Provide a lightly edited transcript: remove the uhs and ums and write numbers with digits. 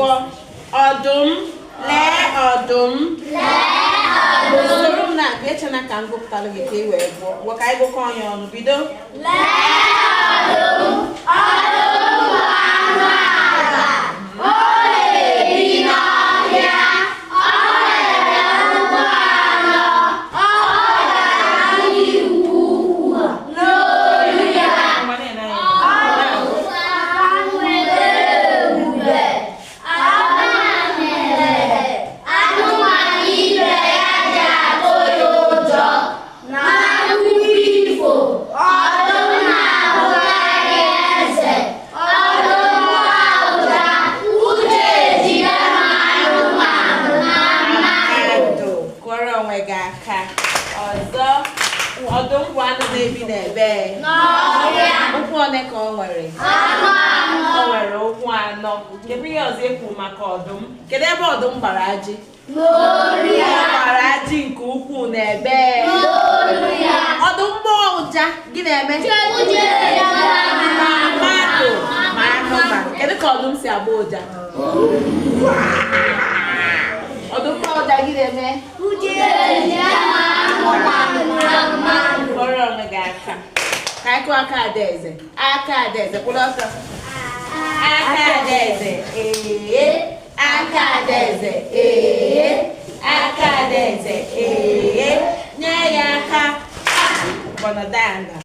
Gụọ ọdụm. Lee ọdụm. Soro m na-agụ. Echena ka m gụpụtalụ gị ka ị wee gụọ. Gụọ ka anyị gụkọọ ya ọnụ. Bido. Ngwa, na-ene anya. Anụmanụ ibe ya ji atụ ya ụjọ. N'akụkọ ifo, ọdụm na-abụkarị eze. Ọdụm gbaa ụja, ụjọ ejide ma anụmanụ na mmadụ. Mmadụ. Kụọrọ onwe gị aka ọzọ. Ọdụm bụ anụ na-ebi n'ebe? N'ọhịa. Ụkwụ one ka ọ nwere? Anụ anọ. O nwere ụkwụ anọ. Kedu ihe ọzọ ekwu maka ọdụm? Kedu ebe ọdụm gbara ajị? N'olu ya. Ọ gbara ajị nke ukwuu n'ebe? N'olu ya. Ọdụm gbaa ụja, gị na-eme? Ụjọ ejide Ma mmadụ ma anụmanụ. Kedu ka ọdụm si agba ụja? Ọdụm gbaa ụja, gị na-eme? Ụjọ ejide ma anụmanụ na mmadụ. Kụọrọ onwe gị aka. Ka anyị kụọ aka Adaeze. Aka Adaeze, kwụrụ ọtọ. Aka Adaeze, ee. Aka Adaeze, ee. Aka Adaeze, ee. Nye ya aka. Gbọnọdụ ala.